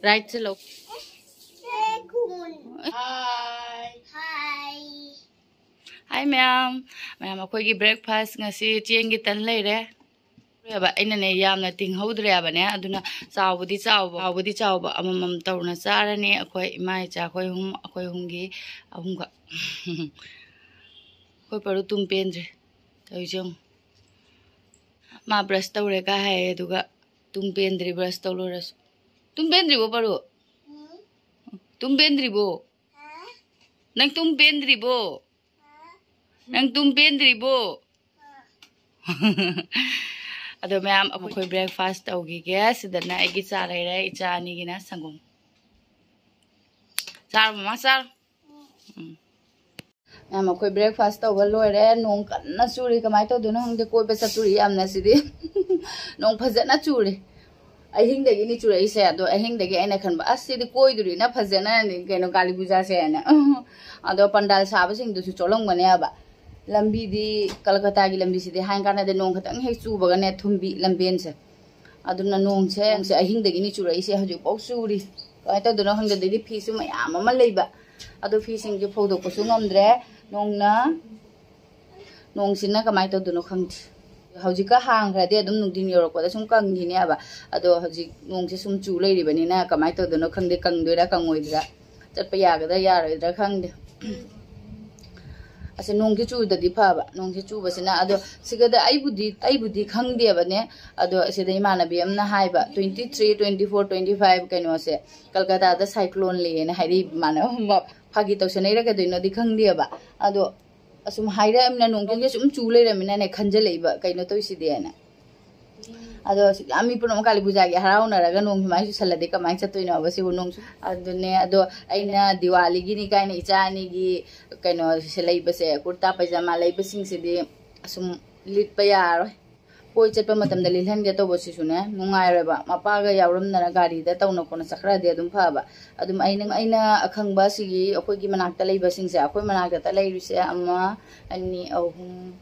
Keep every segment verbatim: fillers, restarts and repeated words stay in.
ꯔꯥꯏꯠꯁꯦ ꯂꯧ꯫ ꯍꯥꯏ ꯃꯌꯥꯝ꯫ ꯃꯌꯥꯝ, ꯑꯩꯈꯣꯏꯒꯤ ꯕ꯭ꯔꯦꯛꯐꯥꯁ ꯉꯁꯤ ꯆꯦꯡꯒꯤ ꯇꯟ ꯂꯩꯔꯦ꯫ ꯑꯩꯅꯅꯦ ꯌꯥꯝꯅ ꯇꯤꯡꯍꯧꯗ꯭ꯔꯦꯕꯅꯦ, ꯑꯗꯨꯅ ꯆꯥꯎꯕꯗꯤ ꯆꯥꯎꯕ, ꯆꯥꯎꯕꯗꯤ ꯆꯥꯎꯕ ꯑꯃꯃꯝ ꯇꯧꯅ ꯆꯥꯔꯅꯤ꯫ ꯑꯩꯈꯣꯏ ꯏꯃꯥ ꯏꯆꯥ ꯑꯩꯈꯣꯏ ꯑꯍꯨꯝ, ꯑꯩꯈꯣꯏ ꯑꯍꯨꯝꯒꯤ ꯑꯍꯨꯝꯈꯛ꯫ ꯑꯩꯈꯣꯏ ꯄꯔꯨ ꯇꯨꯝ ꯄꯦꯟꯗ꯭ꯔꯦ ꯇꯧꯔꯤꯁꯦ ꯌꯦꯡꯉꯨ꯫ ꯃꯥ ꯕ꯭ꯔꯁ ꯇꯧꯔꯦꯒ ꯍꯥꯏꯌꯦ, ꯑꯗꯨꯒ ꯇꯨꯝ ꯄꯦꯟꯗ꯭ꯔꯤ ꯕ꯭ꯔꯁ ꯇꯧ ꯂꯣꯏꯔꯁꯨ꯫ ꯇꯨꯝ ꯄꯦꯟꯗ꯭ꯔꯤꯕꯣ ꯄꯔꯨ? ꯇꯨꯝ ꯄꯦꯟꯗ꯭ꯔꯤꯕꯣ? ꯅꯪ ꯇꯨꯝ ꯄꯦꯟꯗ꯭ꯔꯤꯕꯣ? ꯅꯪ ꯇꯨꯝ ꯄꯦꯟꯗ꯭ꯔꯤꯕꯣ? ꯑꯗꯣ ꯃꯌꯥꯝ, ꯑꯩꯈꯣꯏ ꯕ꯭ꯔꯦꯛꯐꯥꯁ ꯇꯧꯈꯤꯒꯦ꯫ ꯁꯤꯗꯅ ꯑꯩꯒꯤ ꯆꯥ ꯂꯩꯔꯦ, ꯏꯆꯥ ꯑꯅꯤꯒꯤꯅ ꯁꯪꯒꯣꯝ꯫ ꯆꯥꯔꯣ ꯃꯃꯥ, ꯆꯥꯔꯣ꯫ ꯎꯝ꯫ ꯃꯌꯥꯝ, ꯑꯩꯈꯣꯏ ꯕ꯭ꯔꯦꯛꯐꯥꯁ ꯇꯧꯕ ꯂꯣꯏꯔꯦ꯫ ꯅꯣꯡ ꯀꯟꯅ ꯆꯨꯔꯤ, ꯀꯃꯥꯏꯅ ꯇꯧꯗꯣꯏꯅꯣ ꯈꯪꯗꯦ꯫ ꯀꯣꯏꯕ ꯆꯠꯇꯣꯔꯤ ꯌꯥꯝꯅ ꯁꯤꯗꯤ꯫ ꯅꯣꯡ ꯐꯖꯅ ꯆꯨꯔꯤ꯫ ꯑꯍꯤꯡꯗꯒꯤꯅꯤ ꯆꯨꯔꯛꯏꯁꯦ꯫ ꯑꯗꯣ ꯑꯍꯤꯡꯗꯒꯤ ꯑꯩꯅ ꯈꯟꯕ, "ꯑꯁ, ꯁꯤꯗꯤ ꯀꯣꯏꯗꯣꯔꯤꯅ ꯐꯖꯅ ꯀꯩꯅꯣ ꯀꯥꯂꯤ ꯄꯨꯖꯥꯁꯦꯅ"꯫ ꯑꯗꯣ ꯄꯟꯗꯥꯜ ꯁꯥꯕꯁꯤꯡꯗꯨꯁꯨ ꯆꯣꯠꯂꯝꯒꯅꯦꯕ꯫ ꯂꯝꯕꯤꯗꯤ ꯀꯜꯀꯇꯥꯒꯤ ꯂꯝꯕꯤꯁꯤꯗꯤ ꯍꯥꯏ ꯀꯥꯟꯅꯗꯦ, ꯅꯣꯡ ꯈꯤꯇꯪ ꯍꯦꯛ ꯆꯨꯕꯒꯅꯦ ꯊꯨꯝꯕꯤ ꯂꯝꯕꯦꯟꯁꯦ꯫ ꯑꯗꯨꯅ ꯅꯣꯡꯁꯦ, ꯅꯣꯡꯁꯦ ꯑꯍꯤꯡꯗꯒꯤꯅꯤ ꯆꯨꯔꯛꯏꯁꯦ, ꯍꯧꯖꯤꯛꯐꯥꯎ ꯆꯨꯔꯤ꯫ ꯀꯃꯥꯏꯅ ꯇꯧꯗꯣꯏꯅꯣ ꯈꯪꯗꯦ꯫ ꯑꯗꯩꯗꯤ ꯐꯤꯁꯨ ꯃꯌꯥꯝ ꯑꯃ ꯂꯩꯕ, ꯑꯗꯣ ꯐꯤꯁꯤꯡꯁꯦ ꯐꯧꯗꯣꯛꯄꯁꯨ ꯉꯝꯗ꯭ꯔꯦ꯫ ꯅꯣꯡꯅ, ꯅꯣꯡꯁꯤꯅ ꯀꯃꯥꯏꯅ ꯇꯧꯗꯣꯏꯅꯣ ꯈꯪꯗꯦ꯫ ꯍꯧꯖꯤꯛꯀ ꯍꯥꯡꯈ꯭ꯔꯗꯤ ꯑꯗꯨꯝ ꯅꯨꯡꯊꯤꯟ ꯌꯧꯔꯛꯄꯗ ꯁꯨꯝ ꯀꯪꯈꯤꯅꯦꯕ꯫ ꯑꯗꯣ ꯍꯧꯖꯤꯛ ꯅꯣꯡꯁꯦ ꯁꯨꯝ ꯆꯨ ꯂꯩꯔꯤꯕꯅꯤꯅ ꯀꯃꯥꯏꯅ ꯇꯧꯗꯣꯏꯅꯣ ꯈꯪꯗꯦ, ꯀꯪꯗꯣꯏꯔꯥ ꯀꯪꯉꯣꯏꯗ꯭ꯔꯥ, ꯆꯠꯄ ꯌꯥꯒꯗ꯭ꯔꯥ ꯌꯥꯔꯣꯏꯗ꯭ꯔꯥ ꯈꯪꯗꯦ꯫ ꯑꯁ, ꯅꯣꯡꯁꯦ ꯆꯨꯗꯗꯤ ꯐꯕ, ꯅꯣꯡꯁꯦ ꯆꯨꯕꯁꯤꯅ꯫ ꯑꯗꯣ ꯁꯤꯒꯗ ꯑꯩꯕꯨꯗꯤ, ꯑꯩꯕꯨꯗꯤ ꯈꯪꯗꯦꯕꯅꯦ꯫ ꯑꯗꯣ ꯁꯤꯗ ꯏꯃꯥꯟꯅꯕꯤ ꯑꯃꯅ ꯍꯥꯏꯕ, "twenty three, twenty four, twenty five ꯀꯩꯅꯣꯁꯦ ꯀꯜꯀꯇꯥꯗ ꯁꯥꯏꯀ꯭ꯂꯣꯟ ꯂꯩꯌꯦꯅ" ꯍꯥꯏꯔꯛꯏ ꯏꯃꯥꯟꯅꯕ ꯑꯃ꯫ ꯐꯥꯒꯤ ꯇꯧꯁꯟꯅꯩꯔ ꯀꯩꯗꯧꯅꯣꯗꯤ ꯈꯪꯗꯦꯕ꯫ ꯑꯗꯣ ꯑꯁꯨꯝ ꯍꯥꯏꯔꯛꯑꯃꯤꯅ, ꯅꯣꯡ ꯆꯨꯝꯒꯦ ꯁꯨꯝ ꯆꯨ ꯂꯩꯔꯝꯃꯤꯅꯅꯦ ꯈꯟꯖꯜꯂꯛꯏꯕ, "ꯀꯩꯅꯣ ꯇꯧꯔꯤꯁꯤꯗꯤꯅ"꯫ ꯑꯗꯣ ꯍꯧꯖꯤꯛ ꯌꯥꯝ ꯃꯤ ꯄꯨꯝꯅꯃꯛ ꯀꯥꯂꯤ ꯄꯨꯖꯥꯒꯤ ꯍꯔꯥꯎꯅꯔꯒ ꯅꯣꯡ ꯁꯨꯃꯥꯏꯅ ꯆꯨꯁꯜꯂꯗꯤ ꯀꯃꯥꯏꯅ ꯆꯠꯇꯣꯏꯅꯣꯕ ꯁꯤꯕꯨ? ꯅꯣꯡꯁꯨ ꯑꯗꯨꯅꯦ꯫ ꯑꯗꯣ ꯑꯩꯅ ꯗꯤꯋꯥꯂꯤꯒꯤꯅꯤ ꯀꯥꯏꯅ ꯏꯆꯥ ꯑꯅꯤꯒꯤ ꯀꯩꯅꯣꯁꯦ ꯂꯩꯕꯁꯦ, ꯀꯨꯔꯇꯥ ꯄꯩꯖꯥꯃꯥ ꯂꯩꯕꯁꯤꯡꯁꯤꯗꯤ ꯑꯁꯨꯝ ꯂꯤꯠꯄ ꯌꯥꯔꯔꯣꯏ꯫ ꯀꯣꯏ ꯆꯠꯄ ꯃꯇꯝꯗ ꯂꯤꯠꯍꯟꯒꯦ ꯇꯧꯕꯁꯤꯁꯨꯅꯦ ꯅꯨꯡꯉꯥꯏꯔꯣꯏꯕ꯫ ꯃꯄꯥꯒ ꯌꯥꯎꯔꯝꯗꯅ ꯒꯥꯔꯤꯗ ꯇꯧꯅ ꯈꯣꯠꯅ ꯆꯠꯈ꯭ꯔꯗꯤ ꯑꯗꯨꯝ ꯐꯕ꯫ ꯑꯗꯨꯝ ꯑꯩꯅ, ꯑꯩꯅ ꯑꯈꯪꯕ ꯁꯤꯒꯤ ꯑꯩꯈꯣꯏꯒꯤ ꯃꯅꯥꯛꯇ ꯂꯩꯕꯁꯤꯡꯁꯦ, ꯑꯩꯈꯣꯏ ꯃꯅꯥꯛꯇ ꯂꯩꯔꯤꯁꯦ ꯑꯃ, ꯑꯅꯤ, ꯑꯍꯨꯝ,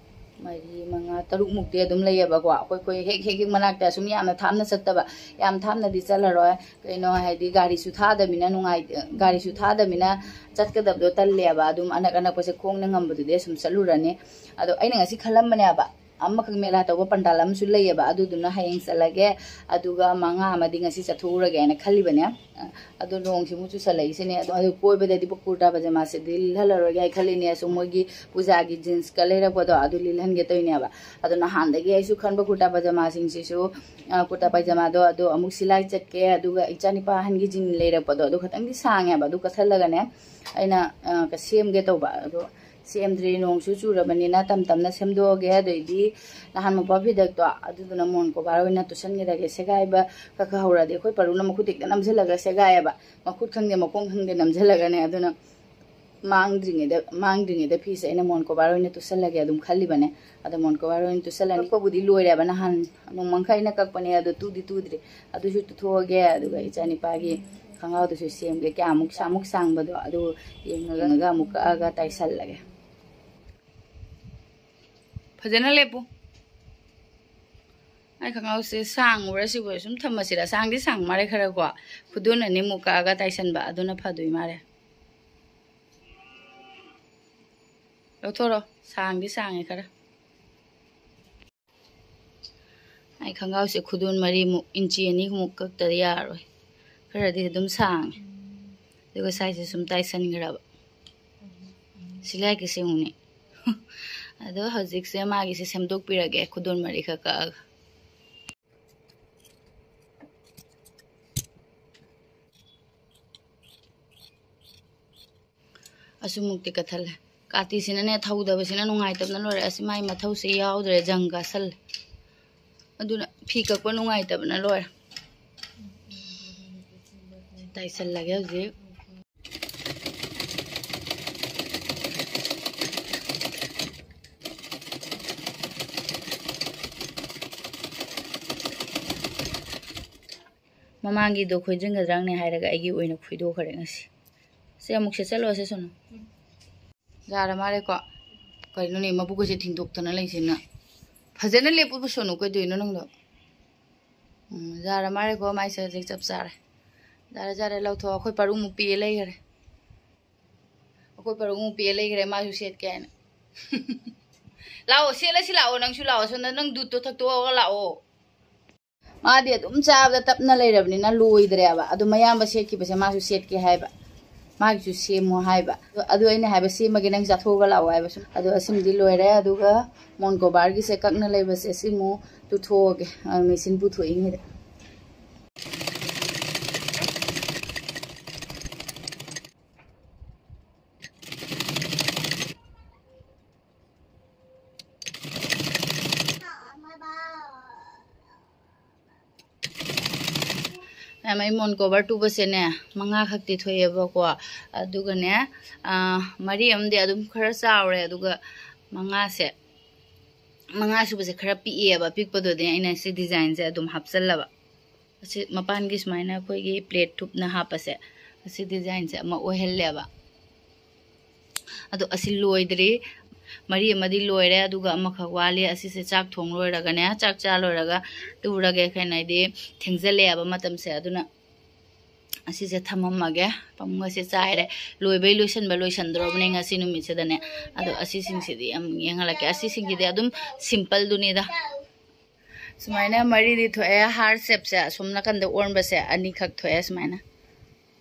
ꯃꯔꯤ, ꯃꯉꯥ, ꯇꯔꯨꯛꯃꯨꯛꯇꯤ ꯑꯗꯨꯝ ꯂꯩꯌꯦꯕꯀꯣ꯫ ꯑꯩꯈꯣꯏ, ꯑꯩꯈꯣꯏ ꯍꯦꯛ, ꯍꯦꯛ, ꯍꯦꯛ ꯃꯅꯥꯛꯇ ꯁꯨꯝ ꯌꯥꯝꯅ ꯊꯥꯞꯅ ꯆꯠꯇꯕ, ꯌꯥꯝ ꯊꯥꯞꯅꯗꯤ ꯆꯠꯂꯔꯣꯏ꯫ ꯀꯩꯅꯣ ꯍꯥꯏꯗꯤ ꯒꯥꯔꯤꯁꯨ ꯊꯥꯗꯕꯅꯤꯅ ꯅꯨꯡꯉꯥꯏ-, ꯒꯥꯔꯤꯁꯨ ꯊꯥꯗꯕꯅꯤꯅ ꯆꯠꯀꯗꯕꯗꯣ ꯇꯜꯂꯦꯕ꯫ ꯑꯗꯨꯝ ꯑꯅꯛ ꯑꯅꯛꯄꯁꯦ ꯈꯣꯡꯅ ꯉꯝꯕꯗꯨꯗꯤ ꯑꯁꯨꯝ ꯆꯠꯂꯨꯔꯅꯤ꯫ ꯑꯗꯣ ꯑꯩꯅ ꯉꯁꯤ ꯈꯜꯂꯝꯕꯅꯦꯕ, ꯑꯃꯈꯛ ꯃꯦꯂꯥ ꯇꯧꯕ ꯄꯟꯗꯥꯜ ꯑꯃꯁꯨ ꯂꯩꯌꯦꯕ, ꯑꯗꯨꯗꯨꯅ ꯍꯌꯦꯡ ꯆꯠꯂꯒꯦ꯫ ꯑꯗꯨꯒ ꯃꯉꯥ ꯑꯃꯗꯤ ꯉꯁꯤ ꯆꯠꯊꯣꯛꯎꯔꯒꯦ ꯍꯥꯏꯅ ꯈꯜꯂꯤꯕꯅꯦ꯫ ꯑꯗꯣ ꯅꯣꯡꯁꯤꯃꯨꯛ ꯆꯨꯁꯜꯂꯛꯏꯁꯤꯅꯦ꯫ ꯑꯗꯣ, ꯑꯗꯨ ꯀꯣꯏꯕꯗꯗꯤ ꯀꯨꯔꯇꯥ ꯄꯖꯃꯥꯁꯦ ꯂꯤꯠꯍꯜꯂꯔꯣꯏꯒꯦ ꯍꯥꯏ ꯈꯜꯂꯤꯅꯦ꯫ ꯑꯁꯨꯝ ꯃꯣꯏꯒꯤ ꯄꯨꯖꯥꯒꯤ ꯖꯤꯟꯁꯀ ꯂꯩꯔꯛꯄꯗꯣ, ꯑꯗꯨ ꯂꯤꯠꯍꯟꯒꯦ ꯇꯧꯔꯤꯅꯦꯕ꯫ ꯑꯗꯣ ꯅꯍꯥꯟꯗꯒꯤ ꯑꯩꯁꯨ ꯈꯟꯕ ꯀꯨꯔꯇꯥ ꯄꯖꯃꯥꯁꯤꯡꯁꯤꯁꯨ, ꯑ, ꯀꯨꯔꯇꯥ ꯄꯖꯃꯥꯗꯣ ꯑꯗꯣ ꯑꯃꯨꯛ ꯁꯤꯂꯥꯏ ꯆꯠꯀꯦ, ꯑꯗꯨꯒ ꯏꯆꯥꯅꯤꯄꯥ ꯑꯍꯟꯒꯤ ꯖꯤꯟ ꯂꯩꯔꯛꯄꯗꯣ, ꯑꯗꯨ ꯈꯇꯪꯗꯤ ꯁꯥꯡꯉꯦꯕ, ꯑꯗꯨ ꯀꯠꯊꯠꯂꯒꯅꯦ ꯑꯩꯅ, ꯑ, ꯀ-, ꯁꯦꯝꯒꯦ ꯇꯧꯕ꯫ ꯑꯗꯣ ꯁꯦꯝꯗ꯭ꯔꯤ, ꯅꯣꯡꯁꯨ ꯆꯨꯔꯕꯅꯤꯅ ꯇꯝ ꯇꯝꯅ ꯁꯦꯝꯗꯣꯛꯑꯒꯦ꯫ ꯑꯗꯩꯗꯤ ꯅꯍꯥꯟ ꯃꯣꯝꯄꯥꯛ ꯐꯤꯗꯛꯇꯣ, ꯑꯗꯨꯗꯨꯅ ꯃꯣꯟ ꯀꯣꯕꯥꯔ ꯑꯣꯏꯅ ꯇꯨꯁꯟꯒꯗꯒꯦ꯫ ꯁꯦꯒꯥꯏꯕ ꯈꯔ ꯈꯔ ꯍꯧꯔꯛꯑꯗꯤ ꯑꯩꯈꯣꯏ ꯄꯔꯨꯅ ꯃꯈꯨꯠ ꯍꯦꯛꯇ ꯅꯝꯁꯤꯜꯂꯒ ꯁꯦꯒꯥꯏꯌꯦꯕ, ꯃꯈꯨꯠ ꯈꯪꯗꯦ ꯃꯈꯣꯡ ꯈꯪꯗꯦ ꯅꯝꯁꯤꯜꯂꯒꯅꯦ꯫ ꯑꯗꯨꯅ ꯃꯥꯡꯗ꯭ꯔꯤꯉꯩꯗ, ꯃꯥꯡꯗ꯭ꯔꯤꯉꯩꯗ ꯐꯤꯁꯦ ꯑꯩꯅ ꯃꯣꯟ ꯀꯣꯕꯥꯔ ꯑꯣꯏꯅ ꯇꯨꯁꯜꯂꯒꯦ ꯑꯗꯨꯝ ꯈꯜꯂꯤꯕꯅꯦ꯫ ꯑꯗꯣ ꯃꯣꯟ ꯀꯣꯕꯥꯔ ꯑꯣꯏꯅ ꯇꯨꯁꯜꯂꯅꯤ꯫ ꯀꯛꯄꯕꯨꯗꯤ ꯂꯣꯏꯔꯦꯕ, ꯅꯍꯥꯟ ꯅꯣꯡꯃꯪꯈꯥ ꯑꯩꯅ ꯀꯛꯄꯅꯦ, ꯑꯗꯣ ꯇꯨꯗꯤ ꯇꯨꯗ꯭ꯔꯤ꯫ ꯑꯗꯨꯁꯨ ꯇꯨꯊꯣꯛꯑꯒꯦ, ꯑꯗꯨꯒ ꯏꯆꯥꯅꯤꯄꯥꯒꯤ ꯈꯣꯡꯒ꯭ꯔꯥꯎꯗꯨꯁꯨ ꯁꯦꯝꯒꯦ, ꯀꯌꯥꯃꯨꯛ ꯁꯥꯃꯨꯛ ꯁꯥꯡꯕꯗꯣ ꯑꯗꯨ ꯌꯦꯡꯉꯒ ꯑꯃꯨꯛ ꯀꯛꯑꯒ ꯇꯥꯏꯁꯜꯂꯒꯦ꯫ ꯐꯖꯅ ꯂꯦꯞꯄꯨ꯫ ꯑꯩ ꯈꯣꯡꯒ꯭ꯔꯥꯎꯁꯦ ꯁꯥꯡꯉꯨꯔ ꯁꯤꯕꯨ ꯁꯨꯝ ꯊꯝꯃꯁꯤꯔ? ꯁꯥꯡꯗꯤ ꯁꯥꯡ ꯃꯥꯜꯂꯦ ꯈꯔꯀꯣ꯫ ꯈꯨꯗꯣꯟ ꯑꯅꯤꯃꯨꯛ ꯀꯛꯑꯒ ꯇꯥꯏꯁꯟꯕ ꯑꯗꯨꯅ ꯐꯗꯣꯏ ꯃꯥꯜꯂꯦ꯫ ꯂꯧꯊꯣꯔꯣ, ꯁꯥꯡꯗꯤ ꯁꯥꯡꯉꯦ ꯈꯔ꯫ ꯑꯩ ꯈꯣꯡꯒ꯭ꯔꯥꯎꯁꯦ ꯈꯨꯗꯣꯟ ꯃꯔꯤꯃꯨꯛ, ꯏꯟꯆꯤ ꯑꯅꯤꯃꯨꯛ ꯀꯛꯇꯗꯤ ꯌꯥꯔꯣꯏ꯫ ꯈꯔꯗꯤ ꯑꯗꯨꯝ ꯁꯥꯡꯉꯦ꯫ ꯑꯗꯨꯒ ꯁꯥꯏꯁꯦ ꯁꯨꯝ ꯇꯥꯏꯁꯟꯈ꯭ꯔꯕ꯫ ꯁꯤꯂꯥꯏꯒꯤꯁꯦ ꯑꯃꯨꯛꯅꯦ꯫ ꯑꯗꯣ ꯍꯧꯖꯤꯛꯁꯦ ꯃꯥꯒꯤꯁꯦ ꯁꯦꯝꯗꯣꯛꯄꯤꯔꯒꯦ, ꯈꯨꯗꯣꯟ ꯃꯔꯤꯈꯛ ꯀꯛꯑꯒ꯫ ꯑꯁꯨꯃꯨꯛꯇꯤ ꯀꯠꯊꯠꯂꯦ꯫ ꯀꯥꯇꯤꯁꯤꯅꯅꯦ ꯊꯧꯗꯕꯁꯤꯅ ꯅꯨꯡꯉꯥꯏꯇꯕꯅ ꯂꯣꯏꯔꯦ꯫ ꯑꯁꯤ ꯃꯥꯏ ꯃꯊꯧꯁꯦ ꯌꯥꯎꯗ꯭ꯔꯦ, ꯖꯪ ꯀꯥꯁꯜꯂꯦ꯫ ꯑꯗꯨꯅ ꯐꯤ ꯀꯛꯄ ꯅꯨꯡꯉꯥꯏꯇꯕꯅ ꯂꯣꯏꯔꯦ꯫ ꯇꯥꯏꯁꯜꯂꯒꯦ ꯍꯧꯖꯤꯛ꯫ ꯃꯃꯥꯡꯒꯤꯗꯣ ꯈꯣꯏꯖꯤꯟꯒꯗ꯭ꯔꯪꯅꯦ ꯍꯥꯏꯔꯒ ꯑꯩꯒꯤ ꯑꯣꯏꯅ ꯈꯣꯏꯗꯣꯛꯈ꯭ꯔꯦ ꯉꯁꯤ꯫ ꯁꯤ ꯑꯃꯨꯛ ꯁꯦꯠꯆꯜꯂꯣ, ꯁꯦꯠꯁꯅꯨ꯫ ꯌꯥꯔ ꯃꯥꯜꯂꯦꯀꯣ꯫ ꯀꯩꯅꯣꯅꯦ, ꯃꯕꯨꯛꯀꯁꯦ ꯊꯤꯟꯗꯣꯛꯇꯅ ꯂꯩꯁꯤꯅ? ꯐꯖꯅ ꯂꯦꯞꯄꯨ ꯁꯣꯅꯨ, ꯀꯩꯗꯧꯔꯤꯅꯣ ꯅꯪꯗꯣ? ꯎꯝ, ꯌꯥꯔ ꯃꯥꯜꯂꯦꯀꯣ, ꯃꯥꯏꯁꯦ ꯍꯧꯖꯤꯛ ꯆꯞ ꯆꯥꯔꯦ꯫ ꯌꯥꯔꯦ, ꯌꯥꯔꯦ, ꯂꯧꯊꯣꯛꯑꯣ꯫ ꯑꯩꯈꯣꯏ ꯄꯔꯨꯡ ꯃꯨꯛ ꯄꯤꯌꯦ ꯂꯩꯈꯔꯦ꯫ ꯑꯩꯈꯣꯏ ꯄꯔꯨꯡ ꯃꯨꯛ ꯄꯤꯌꯦ ꯂꯩꯈꯔꯦ, ꯃꯥꯁꯨ ꯁꯦꯠꯀꯦ ꯍꯥꯏꯅ꯫ ꯂꯥꯛꯑꯣ, ꯁꯦꯠꯂꯁꯤ ꯂꯥꯛꯑꯣ, ꯅꯪꯁꯨ ꯂꯥꯛꯑꯣ꯫ ꯁꯣꯝꯗ ꯅꯪ ꯗꯨꯠꯇꯣ ꯊꯛꯇꯣꯛꯑꯒ ꯂꯥꯛꯑꯣ꯫ ꯃꯥꯗꯤ ꯑꯗꯨꯝ ꯆꯥꯕꯗ ꯇꯞꯅ ꯂꯩꯔꯕꯅꯤꯅ ꯂꯣꯏꯗ꯭ꯔꯦꯕ꯫ ꯑꯗꯨ ꯃꯌꯥꯝꯕ ꯁꯦꯠꯈꯤꯕꯁꯦ ꯃꯥꯁꯨ ꯁꯦꯠꯀꯦ ꯍꯥꯏꯕ, ꯃꯥꯒꯤꯁꯨ ꯁꯦꯝꯃꯣ ꯍꯥꯏꯕ꯫ ꯑꯗꯨ ꯑꯩꯅ ꯍꯥꯏꯕ, "ꯁꯦꯝꯃꯒꯦ, ꯅꯪ ꯆꯥꯊꯣꯛꯑꯒ ꯂꯥꯛꯑꯣ" ꯍꯥꯏꯕ꯫ ꯁꯨꯝ ꯑꯗꯣ ꯑꯁꯤꯃꯗꯤ ꯂꯣꯏꯔꯦ꯫ ꯑꯗꯨꯒ ꯃꯣꯟꯀꯣꯕꯥꯔꯒꯤꯁꯦ ꯀꯛꯅ ꯂꯩꯕꯁꯦ ꯁꯤꯃꯨꯛ ꯇꯨꯊꯣꯛꯑꯒꯦ, ꯑ, ꯃꯦꯆꯤꯟ ꯄꯨꯊꯣꯛꯏꯉꯩꯗ꯫ ꯃꯌꯥꯝ, ꯑꯩ ꯃꯣꯟ ꯀꯣꯚꯔ ꯇꯨꯕꯁꯦꯅꯦ, ꯃꯉꯥ ꯈꯛꯇꯤ ꯊꯣꯛꯑꯦꯕꯀꯣ꯫ ꯑꯗꯨꯒꯅꯦ, ꯑꯥ, ꯃꯔꯤ ꯑꯃꯗꯤ ꯑꯗꯨꯝ ꯈꯔ ꯆꯥꯎꯔꯦ, ꯑꯗꯨꯒ ꯃꯉꯥꯁꯦ, ꯃꯉꯥ ꯁꯨꯕꯁꯦ ꯈꯔ ꯄꯤꯛꯑꯦꯕ꯫ ꯄꯤꯛꯄꯗꯨꯗꯤ ꯑꯩꯅ ꯁꯤ ꯗꯤꯖꯥꯏꯟꯁꯦ ꯑꯗꯨꯝ ꯍꯥꯞꯆꯜꯂꯕ꯫ ꯑꯁꯤ ꯃꯄꯥꯟꯒꯤ ꯁꯨꯃꯥꯏꯅ ꯑꯩꯈꯣꯏꯒꯤ ꯄ꯭ꯂꯦꯠ ꯊꯨꯞꯅ ꯍꯥꯞꯄꯁꯦ, ꯑꯁꯤ ꯗꯤꯖꯥꯏꯟꯁꯦ ꯑꯃ ꯑꯣꯏꯍꯜꯂꯦꯕ꯫ ꯑꯗꯣ ꯑꯁꯤ ꯂꯣꯏꯗ꯭ꯔꯤ, ꯃꯔꯤ ꯑꯃꯗꯤ ꯂꯣꯏꯔꯦ, ꯑꯗꯨꯒ ꯑꯃꯈꯛ ꯋꯥꯠꯂꯤ꯫ ꯑꯁꯤꯁꯦ ꯆꯥꯛ ꯊꯣꯡ ꯂꯣꯏꯔꯒꯅꯦ, ꯆꯥꯛ ꯆꯥ ꯂꯣꯏꯔꯒ ꯇꯨꯔꯒꯦ꯫ ꯀꯩꯅꯣ ꯍꯥꯏꯗꯤ, ꯊꯦꯡꯖꯜꯂꯛꯑꯦꯕ ꯃꯇꯝꯁꯦ, ꯑꯗꯨꯅ ꯑꯁꯤꯁꯦ ꯊꯝꯃꯝꯃꯒꯦ꯫ ꯄꯥꯕꯨꯡ ꯑꯁꯤ ꯆꯥꯏꯔꯦ, ꯂꯣꯏꯕꯩ ꯂꯣꯏꯁꯟꯕ ꯂꯣꯏꯁꯟꯗ꯭ꯔꯣꯕꯅꯦ ꯉꯁꯤ ꯅꯨꯃꯤꯠꯁꯤꯗꯅꯦ꯫ ꯑꯗꯣ ꯑꯁꯤꯁꯤꯡꯁꯤꯗꯤ ꯌꯥꯝ ꯌꯦꯡꯍꯜꯂꯛꯀꯦ꯫ ꯑꯁꯤꯁꯤꯡꯁꯤꯗꯤ ꯑꯗꯨꯝ ꯁꯤꯝꯄꯜꯗꯨꯅꯤꯗ꯫ ꯁꯨꯃꯥꯏꯅ ꯃꯔꯤꯗꯤ ꯊꯣꯛꯑꯦ꯫ ꯍꯥꯔꯠ ꯁꯦꯞꯁꯦ ꯑꯁꯣꯝ ꯅꯥꯀꯟꯗ ꯑꯣꯟꯕꯁꯦ ꯑꯅꯤꯈꯛ ꯊꯣꯛꯑꯦ ꯁꯨꯃꯥꯏꯅ꯫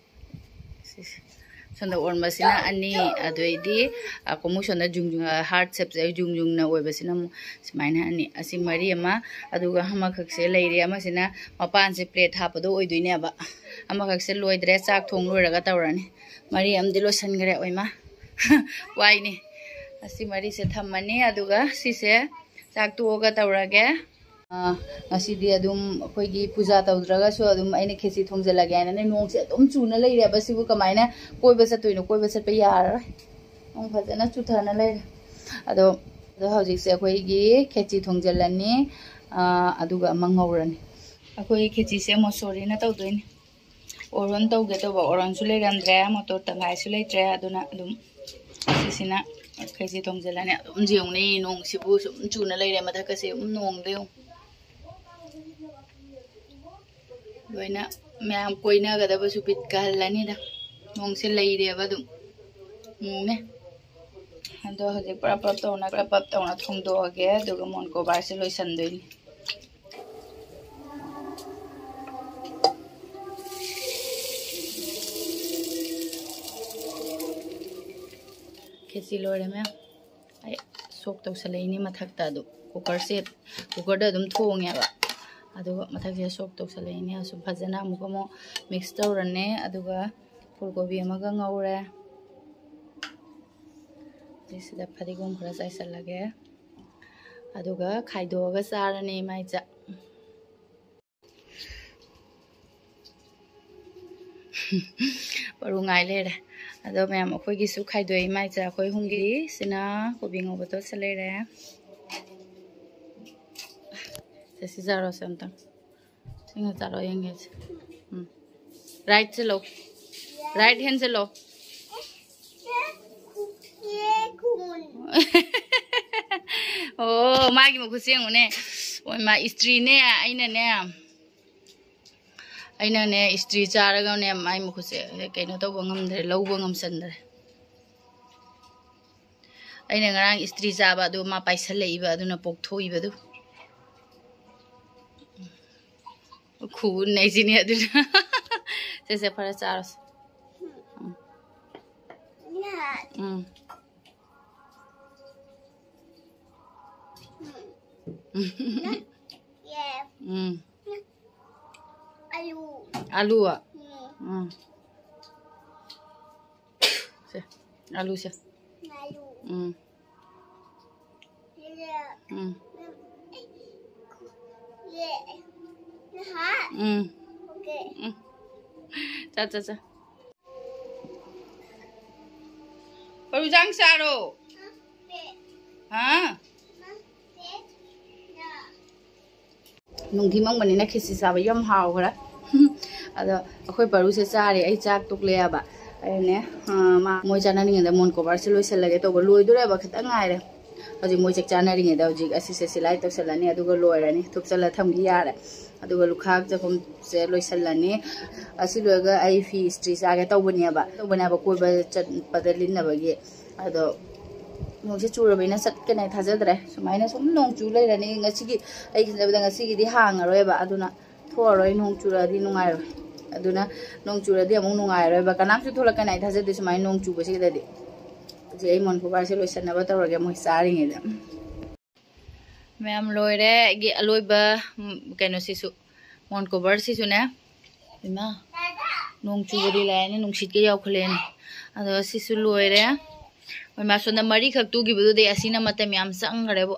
ꯁꯤꯁꯦ꯫ ꯁꯣꯝꯗ ꯑꯣꯟꯕꯁꯤꯅ ꯑꯅꯤ, ꯑꯗꯨꯗꯩꯗꯤ, ꯑ, ꯀꯣꯃꯨ ꯁꯣꯝꯗ ꯖꯨꯡ ꯖꯨꯡ, ꯑ, ꯍꯥꯔꯠ ꯁꯦꯞꯁꯦ ꯖꯨꯡ ꯖꯨꯡꯅ ꯑꯣꯏꯕꯁꯤꯅ ꯑꯃꯨꯛ ꯁꯨꯃꯥꯏꯅ ꯑꯅꯤ꯫ ꯑꯁꯤ ꯃꯔꯤ ꯑꯃ, ꯑꯗꯨꯒ ꯑꯃꯈꯛꯁꯦ ꯂꯩꯔꯤ꯫ ꯑꯃꯁꯤꯅ ꯃꯄꯥꯟꯁꯦ ꯄ꯭ꯂꯦꯠ ꯍꯥꯞꯄꯗꯣ ꯑꯣꯏꯗꯣꯏꯅꯦꯕ꯫ ꯑꯃꯈꯛꯁꯦ ꯂꯣꯏꯗ꯭ꯔꯦ, ꯆꯥꯛ ꯊꯣꯡ ꯂꯣꯏꯔꯒ ꯇꯧꯔꯅꯤ꯫ ꯃꯔꯤ ꯑꯃꯗꯤ ꯂꯣꯏꯁꯟꯈ꯭ꯔꯦ꯫ ꯑꯣꯏꯃ꯫ ꯋꯥꯏꯅꯤ꯫ ꯑꯁꯤ ꯃꯔꯤꯁꯦ ꯊꯝꯃꯅꯤ, ꯑꯗꯨꯒ ꯁꯤꯁꯦ ꯆꯥꯛ ꯇꯣꯛꯑꯒ ꯇꯧꯔꯒꯦ꯫ ꯑꯥ, ꯉꯁꯤꯗꯤ ꯑꯗꯨꯝ ꯑꯩꯈꯣꯏꯒꯤ ꯄꯨꯖꯥ ꯇꯧꯗ꯭ꯔꯒꯁꯨ ꯑꯗꯨꯝ ꯑꯩꯅ ꯈꯦꯆꯤ ꯊꯣꯡꯖꯤꯜꯂꯒꯦ ꯍꯥꯏꯅꯅꯦ꯫ ꯅꯣꯡꯁꯦ ꯑꯗꯨꯝ ꯆꯨꯅ ꯂꯩꯔꯦꯕ꯫ ꯁꯤꯕꯨ ꯀꯃꯥꯏꯅ ꯀꯣꯏꯕ ꯆꯠꯇꯣꯏꯅꯣ? ꯀꯣꯏꯕ ꯆꯠꯄ ꯌꯥꯔꯔꯣꯏ꯫ ꯅꯣꯡ ꯐꯖꯅ ꯆꯨꯊꯅ ꯂꯩꯔꯦ꯫ ꯑꯗꯣ, ꯑꯗꯣ ꯍꯧꯖꯤꯛꯁꯦ ꯑꯩꯈꯣꯏꯒꯤ ꯈꯦꯆꯤ ꯊꯣꯡꯖꯤꯜꯂꯅꯤ, ꯑꯥ, ꯑꯗꯨꯒ ꯑꯃ ꯉꯧꯔꯅꯤ꯫ ꯑꯩꯈꯣꯏ ꯈꯦꯆꯤꯁꯦ ꯃꯣꯁꯣꯔꯤꯅ ꯇꯧꯗꯣꯏꯅꯤ꯫ ꯑꯣꯔꯣꯟ ꯇꯧꯒꯦ ꯇꯧꯕ, ꯑꯣꯔꯣꯟꯁꯨ ꯂꯩꯔꯝꯗ꯭ꯔꯦ, ꯃꯣꯇꯣꯔ ꯇꯪꯈꯥꯏꯁꯨ ꯂꯩꯇ꯭ꯔꯦ꯫ ꯑꯗꯨꯅ ꯑꯗꯨꯝ ꯁꯤꯁꯤꯅ ꯈꯩꯁꯦ ꯊꯣꯡꯖꯤꯜꯂꯅꯤ꯫ ꯑꯗꯨꯝ ꯌꯦꯡꯉꯨꯅꯦ, ꯅꯣꯡꯁꯤꯕꯨ ꯁꯨꯝ ꯆꯨꯅ ꯂꯩꯔꯦ꯫ ꯃꯊꯛꯀꯁꯦ ꯑꯗꯨꯝ ꯅꯣꯡꯗ ꯌꯦꯡꯉꯨ꯫ ꯂꯣꯏꯅ ꯃꯌꯥꯝ ꯀꯣꯏꯅꯒꯗꯕꯁꯨ ꯕꯤꯠ ꯀꯥꯍꯜꯂꯅꯤꯗ꯫ ꯅꯣꯡꯁꯦ ꯂꯩꯔꯦꯕ ꯑꯗꯨꯝ꯫ ꯎꯝꯅꯦ꯫ ꯑꯗꯣ ꯍꯧꯖꯤꯛ ꯄ꯭ꯔꯞ ꯄ꯭ꯔꯞ ꯇꯧꯅ, ꯄ꯭ꯔꯞ ꯄ꯭ꯔꯞ ꯇꯧꯅ ꯊꯣꯡꯗꯣꯛꯑꯒꯦ, ꯑꯗꯨꯒ ꯃꯣꯟ ꯀꯣꯕꯥꯔꯁꯦ ꯂꯣꯏꯁꯟꯗꯣꯏꯅꯤ꯫ ꯈꯦꯆꯤ ꯂꯣꯏꯔꯦ ꯃꯌꯥꯝ꯫ ꯑꯩ ꯁꯣꯛ ꯇꯧꯁꯜꯂꯛꯏꯅꯤ ꯃꯊꯛꯇ꯫ ꯑꯗꯨ ꯀꯨꯀꯔꯁꯦ, ꯀꯨꯀꯔꯗ ꯑꯗꯨꯝ ꯊꯣꯡꯉꯦꯕ꯫ ꯑꯗꯨꯒ ꯃꯊꯛꯁꯤꯗ ꯁꯣꯛ ꯇꯧꯁꯜꯂꯛꯏꯅꯦ꯫ ꯑꯁꯨꯝ ꯐꯖꯅ ꯑꯃꯨꯛ ꯑꯃꯨꯛ ꯃꯤꯛꯁ ꯇꯧꯔꯅꯤ꯫ ꯑꯗꯨꯒ ꯐꯨꯜ ꯀꯣꯕꯤ ꯑꯃꯒ ꯉꯧꯔꯦ꯫ ꯁꯤꯗ ꯐꯗꯤꯒꯣꯝ ꯈꯔ ꯆꯥꯏꯁꯜꯂꯒꯦ꯫ ꯑꯗꯨꯒ ꯈꯥꯏꯗꯣꯛꯑꯒ ꯆꯥꯔꯅꯤ ꯏꯃꯥ ꯏꯆꯥ꯫ ꯄꯔꯨ ꯉꯥꯏ ꯂꯩꯔꯦ꯫ ꯑꯗꯣ ꯃꯌꯥꯝ ꯑꯩꯈꯣꯏꯒꯤꯁꯨ ꯈꯥꯏꯗꯣꯛꯑꯦ ꯏꯃꯥ ꯏꯆꯥ ꯑꯩꯈꯣꯏ ꯑꯍꯨꯝꯒꯤ꯫ ꯁꯤꯅ ꯀꯣꯕꯤ ꯉꯧꯕ ꯇꯣꯠꯁ ꯂꯩꯔꯦ꯫ ꯁꯦ ꯁꯤ ꯆꯥꯔꯣꯁꯦ ꯑꯝꯇꯪ꯫ ꯁꯤꯅ ꯆꯥꯔꯣ ꯌꯦꯡꯒꯦꯁꯦ꯫ ꯎꯝ꯫ ꯔꯥꯏꯠꯁꯦ ꯂꯧ꯫ ꯔꯥꯏꯠ ꯍꯦꯟꯁꯦ ꯂꯧ꯫ ꯑꯣ, ꯃꯥꯒꯤ ꯃꯈꯨꯠꯁꯦ ꯌꯦꯡꯉꯨꯅꯦ꯫ ꯍꯣꯏ, ꯃꯥ ꯏꯁꯇ꯭ꯔꯤꯅꯦ, ꯑꯩꯅꯅꯦ, ꯑꯩꯅꯅꯦ ꯏꯁꯇ꯭ꯔꯤ ꯆꯥꯔꯒꯅꯦ ꯃꯥꯏ ꯃꯈꯨꯠꯁꯦ ꯀꯩꯅꯣ ꯇꯧꯕ ꯉꯝꯗ꯭ꯔꯦ, ꯂꯧꯕ ꯉꯝꯁꯟꯗ꯭ꯔꯦ꯫ ꯑꯩꯅ ꯉꯔꯥꯡ ꯏꯁꯇ꯭ꯔꯤ ꯆꯥꯕ ꯑꯗꯨ ꯃꯥ ꯄꯥꯏꯁꯜꯂꯛꯏꯕ, ꯑꯗꯨꯅ ꯄꯣꯛꯊꯣꯛꯏꯕꯗꯨ꯫ ꯈꯨ ꯅꯩꯁꯤꯅꯦ ꯑꯗꯨꯅ꯫ ꯁꯦ, ꯁꯦ, ꯐꯔꯦ, ꯆꯥꯔꯣꯁꯦ꯫ ꯎꯝ꯫ ꯎꯝ꯫ ꯎꯝ꯫ ꯑꯂꯨ꯫ ꯑꯂꯨ? ꯎꯝ꯫ ꯎꯝ꯫ ꯁꯦ, ꯑꯂꯨꯁꯦ꯫ ꯑꯂꯨ꯫ ꯎꯝ꯫ ꯁꯤꯗ꯫ ꯎꯝ꯫ ꯌꯦ꯫ ꯅꯍꯥ꯫ ꯎꯝ꯫ ꯑꯣꯀꯦ꯫ ꯎꯝ꯫ ꯆꯥ, ꯆꯥ, ꯆꯥ꯫ ꯄꯔꯨ ꯆꯥꯡ ꯆꯥꯔꯣ꯫ ꯍꯥ? ꯅꯨꯡꯊꯤ ꯃꯪꯕꯅꯤꯅ ꯈꯦꯆꯤ ꯆꯥꯕ ꯌꯥꯝ ꯍꯥꯎꯈ꯭ꯔꯦ꯫ ꯑꯗꯣ ꯑꯩꯈꯣꯏ ꯄꯔꯨꯁꯦ ꯆꯥꯔꯦ, ꯑꯩ ꯆꯥꯛ ꯇꯣꯛꯂꯛꯑꯦꯕ꯫ ꯑꯩꯅꯦ, ꯑ, ꯃꯥ, ꯃꯣꯏ ꯆꯥꯅꯔꯤꯉꯩꯗ ꯃꯣꯟ ꯀꯣꯕꯔꯁꯦ ꯂꯣꯏꯁꯤꯜꯂꯒꯦ ꯇꯧꯕ, ꯂꯣꯏꯗꯣꯔꯦꯕ, ꯈꯤꯇꯪ ꯉꯥꯏꯔꯦ꯫ ꯍꯧꯖꯤꯛ ꯃꯣꯏ ꯆꯥꯛ ꯆꯥꯅꯔꯤꯉꯩꯗ ꯍꯧꯖꯤꯛ ꯑꯁꯤꯁꯦ ꯁꯤꯂꯥꯏ ꯇꯧꯁꯜꯂꯅꯤ, ꯑꯗꯨꯒ ꯂꯣꯏꯔꯅꯤ, ꯊꯨꯞꯆꯜꯂ ꯊꯝꯈꯤ ꯌꯥꯔꯦ꯫ ꯑꯗꯨꯒ ꯂꯨꯈꯥꯛ ꯆꯒꯨꯝꯁꯦ ꯂꯣꯏꯁꯤꯜꯂꯅꯤ꯫ ꯑꯁꯤ ꯂꯣꯏꯔꯒ ꯑꯩ ꯐꯤ ꯏꯁꯇ꯭ꯔꯤ ꯆꯥꯒꯦ ꯇꯧꯕꯅꯦꯕ, ꯇꯧꯕꯅꯦꯕ, ꯀꯣꯏꯕ ꯆꯠꯄꯗ ꯂꯤꯠꯅꯕꯒꯤ꯫ ꯑꯗꯣ ꯅꯣꯡꯁꯦ ꯆꯨꯔꯕꯅꯤꯅ ꯆꯠꯀꯅꯤ ꯊꯥꯖꯗ꯭ꯔꯦ꯫ ꯁꯨꯃꯥꯏꯅ ꯁꯨꯝ ꯅꯣꯡ ꯆꯨ ꯂꯩꯔꯅꯤ꯫ ꯉꯁꯤꯒꯤ, ꯑꯩ ꯈꯟꯖꯕꯗ ꯉꯁꯤꯒꯤꯗꯤ ꯍꯥꯡꯉꯔꯣꯏꯕ, ꯑꯗꯨꯅ ꯊꯣꯛꯑꯔꯣꯏ, ꯅꯣꯡ ꯆꯨꯔꯛꯑꯗꯤ ꯅꯨꯡꯉꯥꯏꯔꯣꯏ꯫ ꯑꯗꯨꯅ ꯅꯣꯡ ꯆꯨꯔꯗꯤ ꯑꯃꯨꯛ ꯅꯨꯡꯉꯥꯏꯔꯣꯏꯕ, ꯀꯅꯥꯝꯁꯨ ꯊꯣꯛꯂꯛꯀꯅꯤ ꯑꯩ ꯊꯥꯖꯗꯦ ꯁꯨꯃꯥꯏꯅ ꯅꯣꯡ ꯆꯨꯕꯁꯤꯗꯗꯤ꯫ ꯍꯧꯖꯤꯛ ꯑꯩ ꯃꯣꯟ ꯀꯣꯕꯔꯁꯦ ꯂꯣꯏꯁꯟꯅꯕ ꯇꯧꯔꯒꯦ ꯃꯣꯏ ꯆꯥꯔꯤꯉꯩꯗ꯫ ꯃꯌꯥꯝ ꯂꯣꯏꯔꯦ꯫ ꯑꯩꯒꯤ ꯑꯂꯣꯏꯕ, ꯎꯝ, ꯀꯩꯅꯣꯁꯤꯁꯨ, ꯃꯣꯟ ꯀꯣꯕꯔꯁꯤꯁꯨꯅꯦ꯫ ꯏꯃꯥ, ꯅꯣꯡ ꯆꯨꯕꯗꯤ ꯂꯥꯛꯑꯦꯅꯦ, ꯅꯨꯡꯁꯤꯠꯀ ꯌꯥꯎꯈꯠꯂꯛꯑꯦꯅꯦ꯫ ꯑꯗꯣ ꯁꯤꯁꯨ ꯂꯣꯏꯔꯦ꯫ ꯃꯣꯏ ꯃꯥ ꯁꯣꯝꯗ ꯃꯔꯤꯈꯛ ꯇꯨꯈꯤꯕꯗꯨꯗꯩ ꯑꯁꯤꯅ ꯃꯇꯝ ꯌꯥꯝ ꯆꯪꯈ꯭ꯔꯦꯕꯨ꯫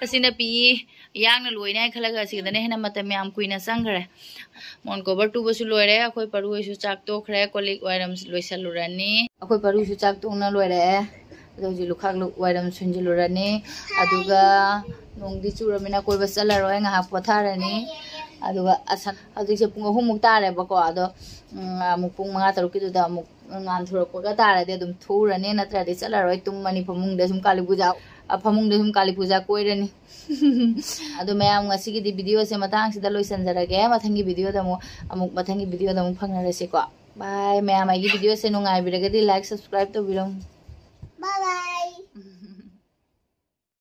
ꯑꯁꯤꯅ ꯄꯤ ꯌꯥꯡꯅ ꯂꯣꯏꯅꯤ ꯍꯥꯏꯅ ꯈꯜꯂꯒ ꯑꯁꯤꯗꯅ ꯍꯦꯟꯅ ꯃꯇꯝ ꯌꯥꯝ ꯀꯨꯏꯅ ꯆꯪꯈ꯭ꯔꯦ꯫ ꯃꯣꯟ ꯀꯣꯕꯔ ꯇꯨꯕꯁꯨ ꯂꯣꯏꯔꯦ꯫ ꯑꯩꯈꯣꯏ ꯄꯔꯨ ꯍꯣꯏꯁꯨ ꯆꯥꯛ ꯇꯣꯛꯈ꯭ꯔꯦ꯫ ꯀꯣꯜ ꯂꯤꯛ ꯋꯥꯏꯔꯝ ꯂꯣꯏꯁꯜꯂꯨꯔꯅꯤ꯫ ꯑꯩꯈꯣꯏ ꯄꯔꯨꯁꯨ ꯆꯥꯛ ꯇꯣꯛꯅ ꯂꯣꯏꯔꯛꯑꯦ꯫ ꯑꯗꯣ ꯍꯧꯖꯤꯛ ꯂꯨꯈꯥꯛ ꯂꯨ-, ꯋꯥꯏꯔꯝ ꯁꯨꯟꯖꯤꯜꯂꯨꯔꯅꯤ꯫ ꯑꯗꯨꯒ ꯅꯣꯡꯗꯤ ꯆꯨꯔꯃꯤꯅ ꯀꯣꯏꯕ ꯆꯠꯂꯔꯣꯏ, ꯉꯥꯏꯍꯥꯛ ꯄꯣꯊꯥꯔꯅꯤ꯫ ꯑꯗꯨꯒ ꯑꯁ-, ꯍꯧꯖꯤꯛꯁꯦ ꯄꯨꯡ ꯑꯍꯨꯝꯃꯨꯛ ꯇꯥꯔꯦꯕꯀꯣ꯫ ꯑꯗꯣ, ꯎꯝ, ꯑꯃꯨꯛ ꯄꯨꯡ ꯃꯉꯥ ꯇꯔꯨꯛꯀꯤꯗꯨꯗ ꯑꯃꯨꯛ ꯉꯥꯟꯊꯣꯔꯛꯄꯒ ꯇꯥꯔꯗꯤ ꯑꯗꯨꯝ ꯊꯣꯛꯎꯔꯅꯤ, ꯅꯠꯇ꯭ꯔꯗꯤ ꯆꯠꯂꯔꯣꯏ, ꯇꯨꯝꯃꯅꯤ ꯐꯃꯨꯡꯗ ꯁꯨꯝ ꯀꯥꯂꯤ ꯄꯨꯖꯥ, ꯑ, ꯐꯃꯨꯡꯗ ꯁꯨꯝ ꯀꯥꯂꯤ ꯄꯨꯖꯥ ꯀꯣꯏꯔꯅꯤ꯫ ꯑꯗꯣ ꯃꯌꯥꯝ, ꯉꯁꯤꯒꯤꯗꯤ ꯚꯤꯗꯤꯑꯣꯁꯦ ꯃꯇꯥꯡꯁꯤꯗ ꯂꯣꯏꯁꯤꯟꯖꯔꯒꯦ꯫ ꯃꯊꯪꯒꯤ ꯚꯤꯗꯤꯑꯣꯗ ꯑꯃꯨꯛ, ꯑꯃꯨꯛ ꯃꯊꯪꯒꯤ ꯚꯤꯗꯤꯑꯣꯗ ꯑꯃꯨꯛ ꯐꯪꯅꯔꯁꯤꯀꯣ꯫ ꯕꯥꯏ꯫ ꯃꯌꯥꯝ ꯑꯩꯒꯤ ꯚꯤꯗꯤꯑꯣꯁꯦ ꯅꯨꯡꯉꯥꯏꯕꯤꯔꯒꯗꯤ like, subscribe ꯇꯧꯕꯤꯔꯝꯃꯨ꯫